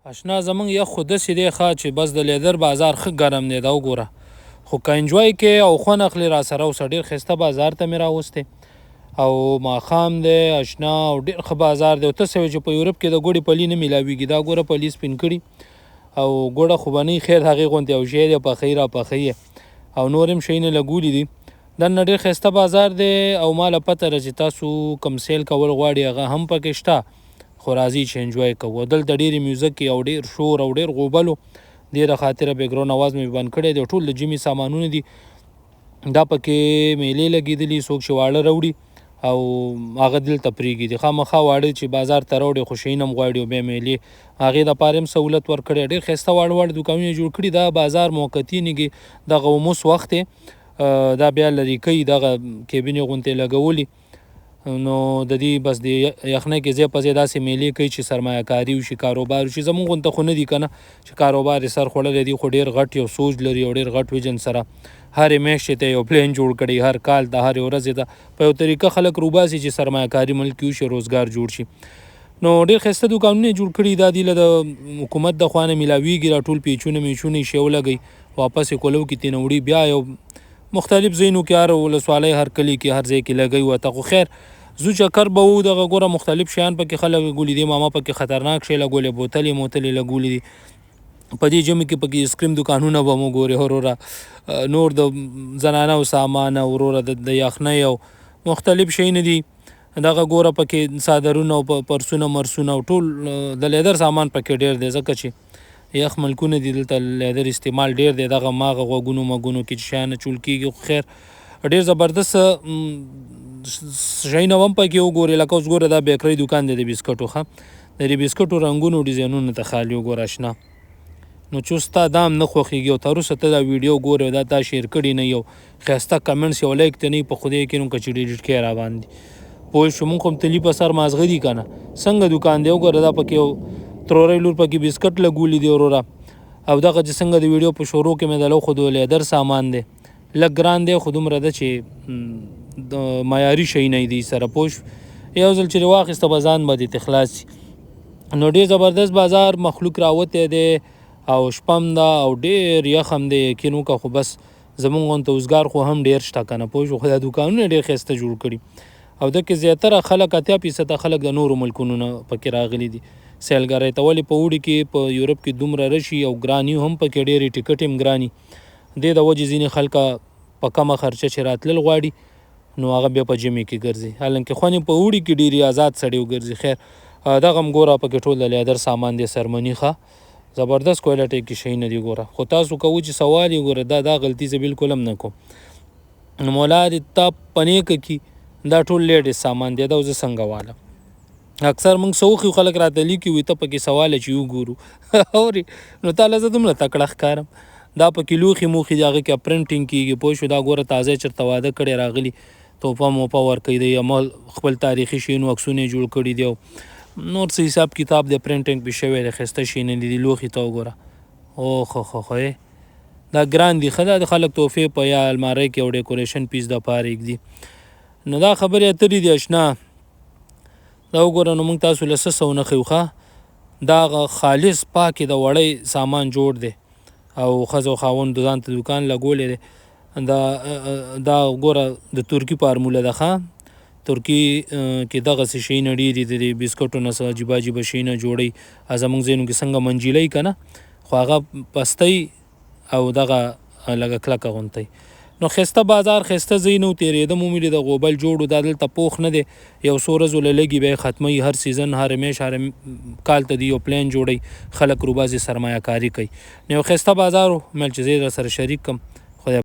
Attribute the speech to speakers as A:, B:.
A: اشنا زمونږ یخ خو داسې دی ښه چې بس د لیدر بازار ښه ګرم دی، دا وګوره، خو که انجوای کې او خوند اخلي راسره اوسه. ډېر ښایسته بازار ته مې راوستی او ماښام دی اشنا، او ډېر ښه بازار دی. او ته څه وایې چې په یورپ کې د ګوړې پلي نه میلاویږي، دا ګوره پلي سپین کړي او ګوړه خو به نه وي، خیر هغې غوندې او شی دی، پخوي را پخوي او نور هم شیونه لګولي دي. دننه ډېر ښایسته بازار دی او ما له پته ده چې تاسو کوم سیل کول غواړي هغه هم پکې شته، خو راځي چې انجوای کوو. دلته ډېرې میوزکې او ډېر شور او ډېر غوبلو، دې د خاطره بیکګراوند اواز مې بند کړی دی. ټول د جمعې سامانونه دي، دا پکې میلې لګېدلي، څوک چې واړه راوړي او هغه دلته پرېږدي، خامخا واړه چې بازار ته راوړي خو شیونه هم غواړي او بیا میلې هغې دپاره هم سهولت ورکړی. ډېر ښایسته واړه واړه دوکانونه جوړ کړي. دا بازار موقتي نږي دغه اوموس وخت دی، دا بیا لرې کوي، دغه کیبینې غوندې لګولي، نو د دې بس د یخنۍ کې ځای په ځای داسې میلې کوي چې سرمایه کاري وشي، کاروبار وشي. زمونږ غوندته خو نه دي که نه چې کاروبار یې سر خوړلی دی، خو ډېر غټ یو سوچ لري او ډېر غټ ویژن سره هرې میاشتې ته یو پلان جوړ کړي، هر کال ته، هرې ورځې ته په یو طریقه خلک روباسي چې سرمایه کاري ملک کې وشي، روزګار جوړ شي. نو ډېر ښایسته دوکانونه یې جوړ کړي. دا دي له د حکومت د خوا نه میلاویږي، دا ټول پیچونه میچونه یې شی ولګوي، واپس یې کولو کې ترېنه وړي، بیا یو مختلف ځایونو کې هر ولسوالۍ هر کلي کې هر ځای کې لګوي ورته. خو خیر ځو چکر به وو. دغه ګوره مختلف شیان پکې خلک لګولي دي، ماما پکې خطرناک شی لګولی، بوتلې موتلې لګولي دي. په دې ژمي کې پکې ایسکریم دوکانونه به مو ګورې وروره، نور د زنانو سامان وروره د یخنۍ او مختلف شیونه دي. دغه ګوره پکې څادرونه او پرسونه مرسونه او ټول د لیدر سامان پکې ډېر دی، ځکه چې یخ ملکونه دي، دلته لیدر استعمال ډېر دی. دغه ماغه غوږونو مګونو کې چې شیان اچول کېږي. خو خیر ډېر زبردست شیونه هم پکې وګورې. لکه اوس ګوره دا بیکرۍ دوکان دی د بسکټو، ښه د دې بسکټو رنګونو ډیزاینونو ته خالي وګوره اشنا. نو چې اوس تا دا هم نه خوښېږي او تر اوسه ته دا ویډیو ګورې او دا تا شیر کړي نه یو ښایسته کمنټس یو لایک ته نه په خدای کې، نو که چې ډیلیټ کړې را باندې پوه شو. مونږ خو هم تلي په سر مازغه دي که نه. څنګه دوکان دی وګوره، دا پکې یو ترورۍ لور پکې بسکټ لګولي دي وروره. او دغه چې څنګه د ویډیو په شروع کې مې درله وښودو لیدر سامان دی، لږ ګران دی خو دومره ده چې د معیاري شیونه دي سره پوه شو. یو ځل چې واخیسته به ځان به دې ترې خلاص شي. نو ډېر زبردست بازار، مخلوق راوتی دی او شپه هم ده او ډېر یخ هم دی، یقین وکړه. خو بس زمونږ غوندته اوزګار خو هم ډېر شته که نه پوه شو. خو دا دوکانونه ډېر ښایسته جوړ کړي او دکې زیاتره خلک 80% خلک د نورو ملکونو نه پکې راغلي دي سیلګرۍ ته. ولې په اوړي کې په یورپ کې دومره رشي او ګراني هم پکې ډېرې، ټکټ هم ګراني دې د وجې ځینې خلک په کمه خرچه چې راتلل غواړي نو هغه بیا په ژمي کې ګرځي، حالانکه خوند یې په اوړي کې ډېري ازاد سړی وګرځي. خیر دغه هم ګوره پکې ټول د لیدر سامان دی، سرمني ښه زبردست کوالټۍ کې شیونه دي ګوره. خو تاسو کوو چې سوال یې ګوره، دا غلطي زه بالکل هم نه کوم. نو مولا دې تا په نیکه کي دا ټول لیډیز سامان دی، دا زه څنګه والم. اکثر موږ څه وښیو خلک راته لیکي وي ته پکې سوال چې وګورو اوري، نو تا له زه دومره تکړه ښکارم. دا پکې لوښي موښي دي، هغه کې پرنټینګ کېږي پوه شو. دا ګوره تازه چېرته واده کړی راغلي، توپه موپه ورکوي دی، عمل خپل تاریخي شیونو عکسونه یې جوړ کړي دي او نور څه حساب کتاب دی، پرنټینګ پې شوی دی، ښایسته شیونه دي. لوښي ته وګوره، اوخ خو خو دا ګران دي، ښه دا د خلک تحفې په یا المارۍ کې او ډیکوریشن پیس دپاره ږدي. نو دا خبرې اترې دي اشنا. دا وګوره نو موږ تاسو له څه څه ونه ښیو. ښه دا هغه خالص پاکې د وړۍ سامان جوړ دی او ښځه او خاوند ځان ته دوکان لګولی دی. دا دا ګوره د ترکي فارموله ده، ښه ترکي کې دغسې شیونه ډېر دي، د دې بسکټو نه څه عجیبه عجیبه شیونه جوړوي. زموږ ځایونو کې څنګه منجیلۍ که نه، خو هغه پستۍ او دغه لږه کلکه غونتۍ. نو ښایسته بازار، ښایسته ځایونه و، تېرېدم ومې لیده، غوبل جوړ و. دا دلته پوخ نه دی، یو څو ورځو له لګي بیا یې ختموي. هر سیزن هر میاشت هر کال ته دی یو پلان جوړوي، خلک روباسي سرمایه کاري کوي. نو یو ښایسته بازار و، مې چې زه یې در سره شریک کړم.